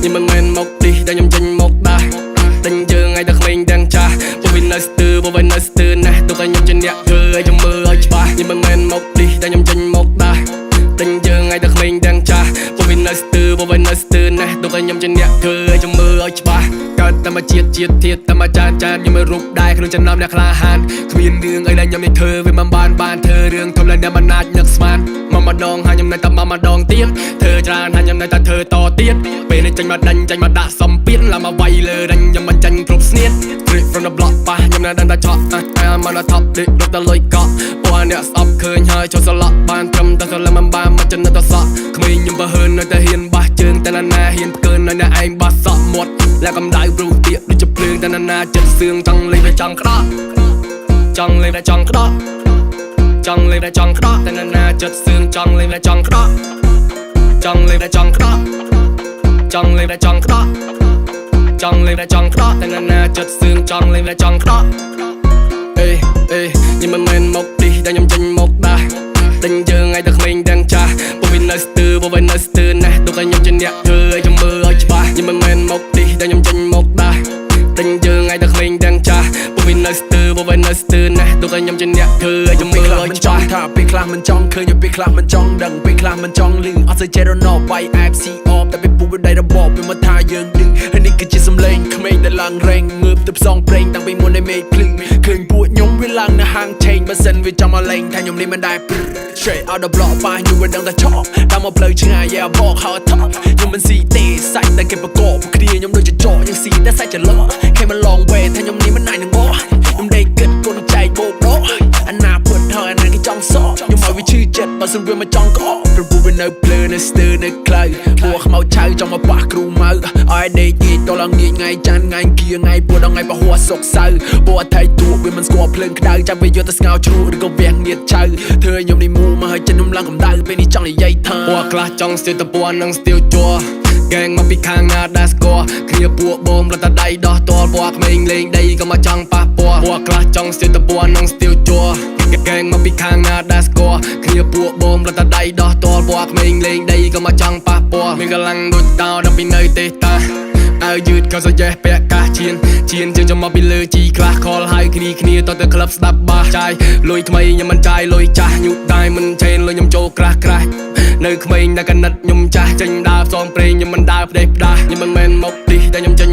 ខ្ញុំមិនមែនមកទីដែលខ្ញុំចេញមកដាស់ដេញយើងឲ្យតែក្មេងទាំងចាស់ពួកវានៅស្ទើពួកវានៅស្ទើណាស់ទុកឲ្យខ្ញុំជាអ្នកធ្វើឲ្យខ្ញុំមើលឲ្យច្បាស់ខ្ញុំមិនមែនមកទីដែលខ្ញុំចេញមកដាស់ដេញយើងឲ្យតែក្មេងទាំងចាស់ពួកវានៅស្ទើពួកវានៅស្ទើណាស់ទុកឲ្យខ្ញុំជាអ្នកធ្វើឲ្យខ្ញុំមើលឲ្យច្បាស់កើតតែមកជាតិជាតិធាតតែមកចានចានខ្ញុំមិនរូបដែរក្នុងចំណោមអ្នកក្លាហានគ្មានរឿងអីដែលខ្ញុំនេះធ្វើវាមិនបានបានធ្វើរឿងធំឡើងអ្នកមិនអាចនឹកស្មានមកម្ដងហើយខ្ញុំនៅតែមកម្ដងទៀតធ្វើច្រើនហើយខ្ញុំនៅតែធ្វើតទៀតពេលនេះចេញមកដាញ់ចេញមកដាក់សំពៀនឡើងមកវាយលើដាញ់ខ្ញុំមិនចាញ់គ្រប់ស្នៀត Straight from the block ប៉ះខ្ញុំនៅដឹងតែឆក់អាមកដល់ top ដេករត់ដល់លុយកក់ពួកអ្នកស្អប់ឃើញហើយចូលសឡក់បានត្រឹមតែសឡឹងមិនបានមកចំណិតតសក់ក្មេងខ្ញុំបើហឺននៅតែហ៊ានបាសជើងតែណាណាហ៊ានផ្កើននៅអ្នកឯងបាសសក់មាត់លែកំដៅព្រោះទៀកដូចជាភ្លើងតែណាណាចិត្តសឿងចង់លេងវាចង់ក្តោះចង់លេងវាចង់ក្តោះចង់លេងវាចង់ក្តោះតែណាណាចិត្តសឿងចង់លេងវាចង់ក្តោះចង់លេងវាចង់ក្តោះចង់លេងវាចង់ក្តោះចង់លេងវាចង់ក្តោះតែណាណាចិត្តសឿងចង់លេងវាចង់ក្តោះអេអេខ្ញុំមិនមែនមកទីដែលខ្ញុំចេញមកដាស់ដេញយើងឲ្យតែក្មេងទាំងចាស់ពួកវានៅស្ទើពួកវានៅស្ទើណាស់ទុកឲ្យខ្ញុំជាអ្នកធ្វើឲ្យខ្ញុំមើលឲ្យច្បាស់ខ្ញុំមិនមែនមកទីដែលខ្ញុំចេញមកដាស់ដេញយើងឲ្យតែក្មេងទាំងចាស់ពួកវានៅស្ទើពួកវានៅស្ទើណាស់ទុកឲ្យខ្ញុំជាអ្នកធ្វើឲ្យខ្ញុំមើ ពេល លឲ្យ ខ្លះមិនច ច្បាស់ ង់ថាពេលខ្លះមិនចង់ឃើញពេលខ្លះមិនចង់ដឹងពេលខ្លះមិនចង់លឺអត់សូវចេះរណបវាយ FC អបតែពេលពូវាដៃរបបវាមកថាយើងឌឺហើយនេះគឺជាសំឡេងក្មេងដែលឡើងរែងងើបទៅផ្សងព្រេងតាំងពីមុននៃមេឃភ្លឺឃើញពួកខ្ញុំវាឡើងនៅហាងឆេងបើសិនវាចង់មកលេងថាខ្ញុំនេះមិនដែរ Straight out the block ប៉ះខ្ញុំវាដឹងតែឆក់តាមមកផ្លូវឆ្ងាយ yeah បក how I talk ខ្ញុំមិនស៊ីទេសាច់តែគេប្រកបគ្នាខ្ញុំដូចជាចកយើងស៊ីតែសាច់ច្រឡោ Came a long way ថាខ្ញុំនេះមិនអាចនឹងបកខ្ញុំដេកគិតគុណចែកបោកដកអាណាពុតហើយអាណាគេចង់សក់ខ្ញុំឲ្យវាឈឺចិត្តបើសិនវាមកចង់ក្អកព្រោះពួកវានៅភ្លើនៅស្ទើនៅខ្លៅពួកខ្មៅឆៅចង់មកប៉ះគ្រូម៉ៅឲ្យដេកងាយតឡើងងាយថ្ងៃច័ន្ទថ្ងៃគៀថ្ងៃពួកដល់ថ្ងៃពហុសុកសៅពួកអថៃទួវាមិនស្គាល់ភ្លើងក្តៅចាំវាយកទៅស្ងោជ្រក់ឬក៏វះងៀតឆៅធ្វើឲ្យខ្ញុំនេះមូមកឲ្យចិត្តខ្ញុំឡើងកម្ដៅពេលនេះចង់និយាយថា ពួកខ្លះចង់ស្ទាវតពណ៌និងស្ទាវជ័រកែងមកពីខាងណាដែលស្គាល់គ្នាពួកបងរត់តែដៃដោះតលពួកក្មេងលេងដីក៏មកចង់ប៉ះពាល់ពួកខ្លះចង់ស្ទាវតពណ៌និងស្ទាវជ័រកែងមកពីខាងណាដែលស្គាល់គ្នាពួកបងរត់តែដៃដោះតលពួកក្មេងលេងដីក៏មកចង់ប៉ះពាល់មានកម្លាំងដូចតោដល់ពីនៅទេតាអាវយឺតក៏សយេះពាក់កាសជៀនជៀនជើងចំមកពីលើជីខ្លះខលហើយគ្នាគ្នាតទៅក្លឹបស្ដាប់បាសចាយលុយថ្មីខ្ញុំមិនចាយលុយចាស់ញូដៃមិនឆេនលុយខ្ញុំចូលក្រាស់ក្រាស់នៅក្មេងតែកណិតខ្ញុំចាស់ចេញដើរផ្សងព្រេងខ្ញុំមិនដើរផ្ដេសផ្ដាស់ខ្ញុំមិនមែនមកទីតែខ្ញុំចេញ